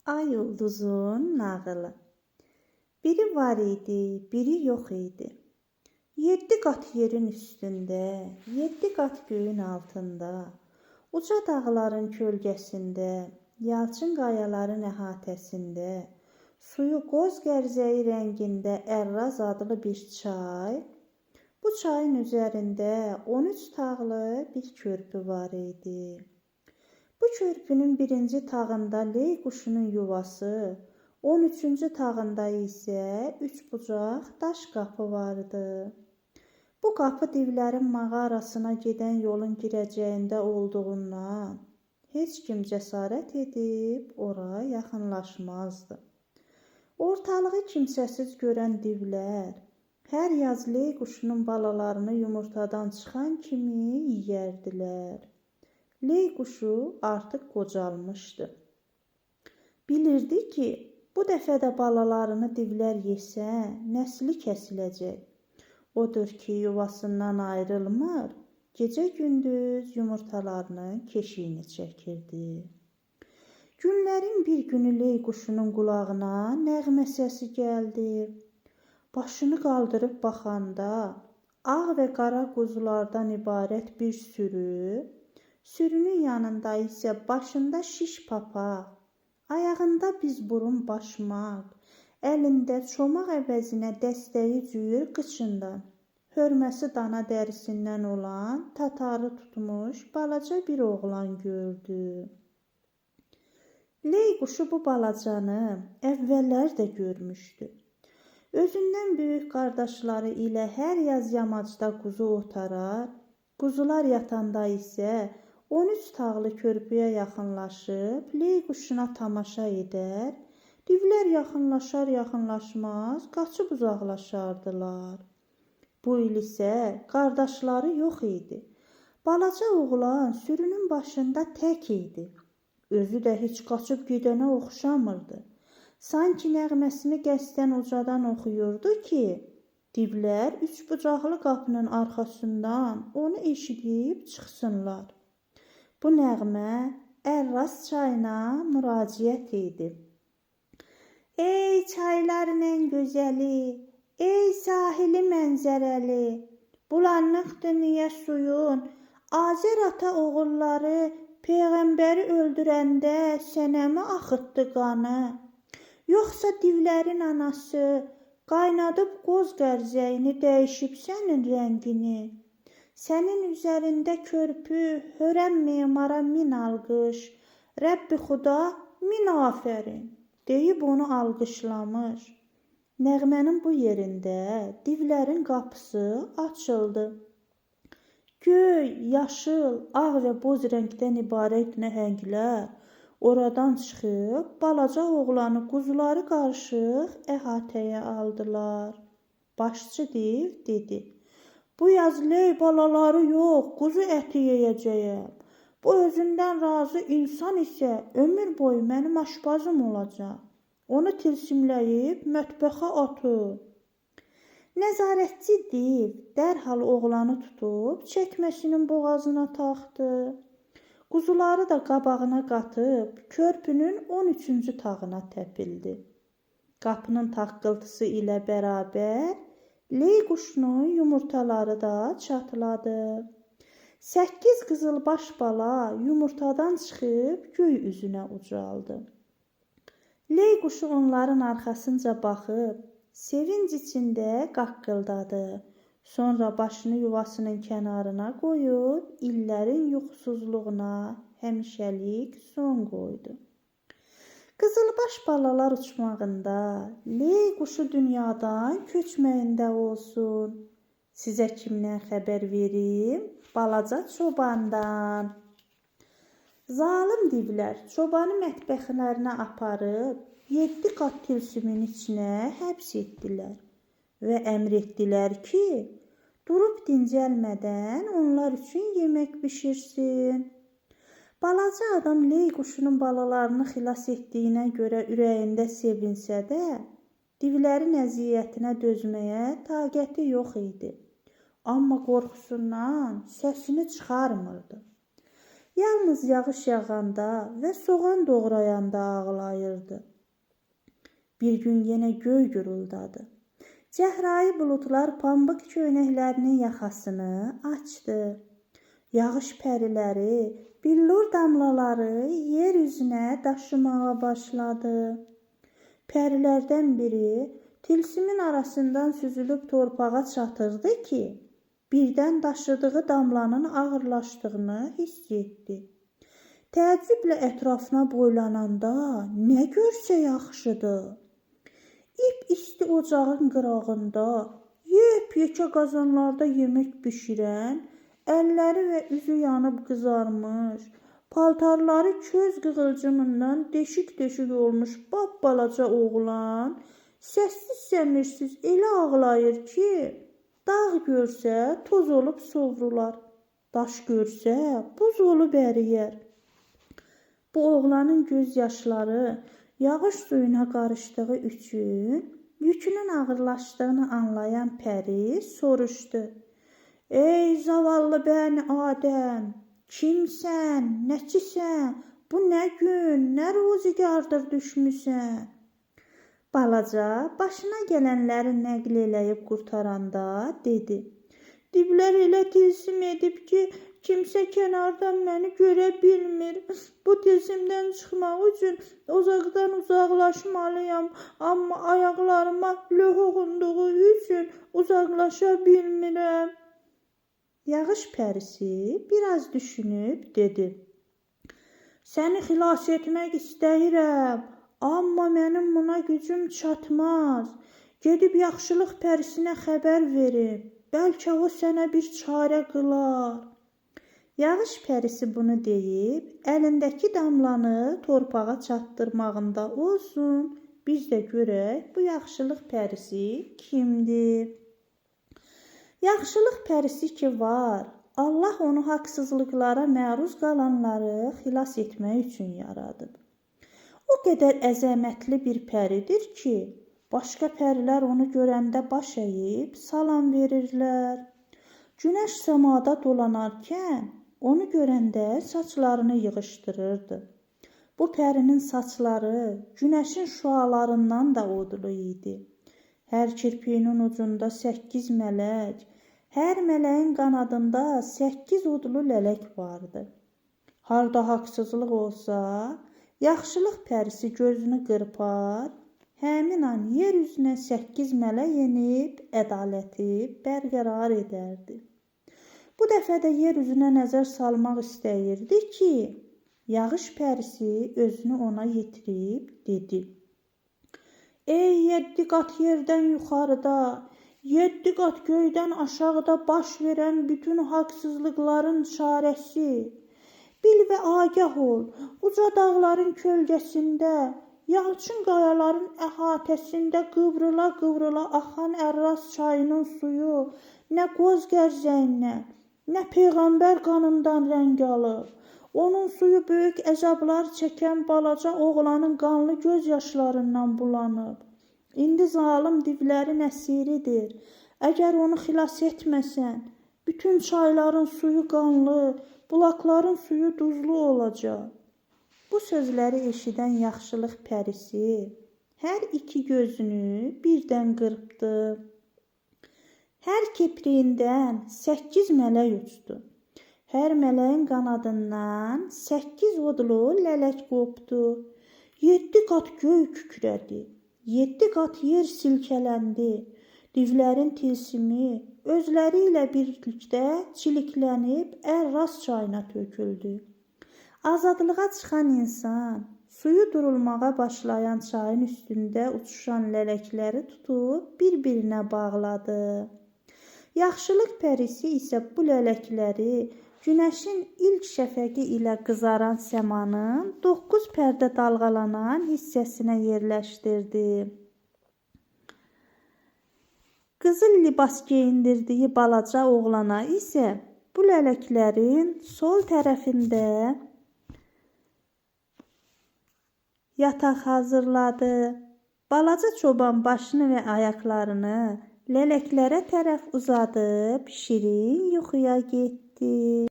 Ay ulduzun nağılı. Biri var idi, biri yox idi. 7 qat yerin üstündə, 7 qat göyün altında, uca dağların kölgəsində, yalçın qayaların əhatəsində, suyu qoz qərzəyi rəngində Ərraz adlı bir çay, bu çayın üzərində 13 tağlı bir körpü var idi. Bu körpünün birinci tağında ley quşunun yuvası, 13-cü tağında isə 3 bucaq daş qapı vardı. Bu qapı divlərin mağarasına gedən yolun girəcəyində olduğundan heç kim cəsarət edib ora yaxınlaşmazdı. Ortalığı kimsəsiz görən divlər hər yaz ley quşunun balalarını yumurtadan çıxan kimi yeyərdilər. Ley quşu artıq qocalmışdı. Bilirdi ki, bu dəfə də balalarını divlər yesə, nəsli kəsiləcək. Odur ki, yuvasından ayrılmır, gecə-gündüz yumurtalarının keşiyini çəkirdi. Günlərin bir günü ley quşunun qulağına nəğmə səsi gəldi. Başını qaldırıb baxanda ağ və qara quzulardan ibarət bir sürü, sürünün yanında isə başında şiş papaq, ayağında bizburun başmaq, əlində çomaq əvəzinə dəstəyi cüyür qıçından, hörməsi dana dərisindən olan tatarı tutmuş balaca bir oğlan gördü. Ley quşu bu balacanı əvvəllər də görmüşdü. Özündən böyük qardaşları ilə hər yaz yamacda quzu otarar, quzular yatanda isə 13 tağlı körpüyə yaxınlaşıb ley quşuna tamaşa edər, divlər yaxınlaşar yaxınlaşmaz qaçıb uzaqlaşardılar. Bu il isə qardaşları yox idi. Balaca oğlan sürünün başında tək idi. Özü də heç qaçıb gedənə oxşamırdı. Sanki nəğməsini qəsdən ucadan oxuyurdu ki, divlər üçbucaqlı qapının arxasından onu eşidib çıxsınlar. Bu nəğmə Ərraz çayına müraciət idi. Ey çayların ən gözəli, ey sahili mənzərəli, bulanıqdır niyə suyun, Azər ata oğulları peyğəmbəri öldürəndə sənəmi axıtdı qanı? Yoxsa divlərin anası qaynadıb qoz qərzəyini dəyişib sənin rəngini? Sənin üzərində körpü, hörəm memara min alqış, Rəbbi Xuda min afərin deyib onu alqışlamış. Nəğmənin bu yerində divlərin qapısı açıldı. Göy, yaşıl, ağ və boz rəngdən ibarət nəhənglər oradan çıxıb balaca oğlanı quzuları qarışıq əhatəyə aldılar. Başçı div dedi: Bu yaz ley balaları yox, quzu əti yeyəcəyəm. Bu özündən razı insan isə ömür boyu mənim aşpazım olacaq. Onu tilsimləyib mətbəxə atın. Nəzarətçi div dərhal oğlanı tutub çəkməsinin boğazına taxdı. Quzuları da qabağına qatıb körpünün 13-cü tağına təpildi. Qapının taqqıltısı ilə bərabər ley quşunun yumurtaları da çatladı. 8 qızılbaş bala yumurtadan çıxıb göy üzünə ucaldı. Ley quşu onların arxasınca baxıb sevinc içində qaqqıldadı. Sonra başını yuvasının kənarına qoyub illərin yuxusuzluğuna həmişəlik son qoydu. Qızılbaş balalar uçmağında, ley quşu dünyadan köçməyində olsun. Sizə kimdən xəbər verim? Balaca çobandan. Zalım divlər çobanı mətbəxlərinə aparıb 7 qat tilsimin içinə həbs etdilər və əmr etdilər ki, durub dincəlmədən onlar üçün yemək bişirsin. Balaca adam ley quşunun balalarını xilas etdiyinə görə ürəyində sevinsə də, divlərin əziyyətinə dözməyə taqəti yox idi. Amma qorxusundan səsini çıxarmırdı. Yalnız yağış yağanda və soğan doğrayanda ağlayırdı. Bir gün yenə göy guruldadı. Cəhrayı buludlar pambıq köynəklərinin yaxasını açdı. Yağış pəriləri billur damlaları yer üzünə daşımağa başladı. Pərilərdən biri tilsimin arasından süzülüb torpağa çatırdı ki, birdən daşıdığı damlanın ağırlaşdığını hiss etdi. Təəccüblə ətrafına boylananda nə görsə yaxşıdır. İp isti ocağın qırağında yep-yekə qazanlarda yemək bişirən, əlləri və üzü yanıb qızarmış, paltarları köz qığılcımından deşik-deşik olmuş balaca oğlan səssiz-səmirsiz elə ağlayır ki, dağ görsə toz olub sovrular, daş görsə buz olub əriyər. Bu oğlanın göz yaşları yağış suyuna qarışdığı üçün yükünün ağırlaşdığını anlayan pəri soruşdu. Ey zavallı bəni Adəm, kimsən, nəçisən, bu nə gün, nə ruzigardır düşmüsən? Balaca başına gələnləri nəql eləyib qurtaranda dedi. Divlər elə tilsim edib ki, kimsə kənardan məni görə bilmir. Bu tilsimdən çıxmaq üçün uzaqdan uzaqlaşmalıyam, amma ayaqlarıma löh oxunduğu üçün uzaqlaşa bilmirəm. Yağış pərisi biraz düşünüb dedi. Səni xilas etmək istəyirəm, amma mənim buna gücüm çatmaz. Gedib yaxşılıq pərisinə xəbər verim. Bəlkə o sənə bir çarə qılar. Yağış pərisi bunu deyib, əlindəki damlanı torpağa çatdırmağında olsun. Biz də görək bu yaxşılıq pərisi kimdir? Yaxşılıq pərisi ki var, Allah onu haqsızlıqlara məruz qalanları xilas etmək üçün yaradıb. O qədər əzəmətli bir pəridir ki, başqa pərilər onu görəndə baş əyib salam verirlər. Günəş səmada dolanarkən onu görəndə saçlarını yığışdırırdı. Bu pərinin saçları günəşin şüalarından da odlu idi. Hər kirpiyinin ucunda 8 mələk, hər mələyin qanadında 8 odlu lələk vardı. Harda haqsızlıq olsa, yaxşılıq pərisi gözünü qırpar, həmin an yer üzünə 8 mələk enib ədaləti bərqərar edərdi. Bu dəfə də yer üzünə nəzər salmaq istəyirdi ki, yağış pərisi özünü ona yetirib dedi. Ey 7 qat yerdən yuxarıda, 7 qat göydən aşağıda baş verən bütün haqsızlıqların çarəsi. Bil və agah ol, uca dağların kölgəsində, yalçın qayaların əhatəsində qıvrıla-qıvrıla axan Ərraz çayının suyu nə qoz gərzəyindən, nə peyğəmbər qanından rəng alıb. Onun suyu böyük əzablar çəkən balaca oğlanın qanlı göz yaşlarından bulanıb. İndi zalım divlərin əsiridir. Əgər onu xilas etməsən, bütün çayların suyu qanlı, bulaqların suyu duzlu olacaq. Bu sözləri eşidən yaxşılıq pərisi hər iki gözünü birdən qırpdı. Hər kipriyindən 8 mələk uçdu. Hər mələyin qanadından 8 odlu lələk qopdu. 7 qat göy kükrədi. 7 qat yer silkələndi. Divlərin tilsimi özləri ilə birlikdə çiliklənib Ərraz çayına töküldü. Azadlığa çıxan insan suyu durulmağa başlayan çayın üstündə uçuşan lələkləri tutub bir-birinə bağladı. Yaxşılıq pərisi isə bu lələkləri günəşin ilk şəfəqi ilə qızaran səmanın 9 pərdə dalğalanan hissəsinə yerləşdirdi. Qızıl libas geyindirdiyi balaca oğlana isə bu lələklərin sol tərəfində yataq hazırladı. Balaca çoban başını və ayaqlarını lələklərə tərəf uzadıb şirin yuxuya getdi.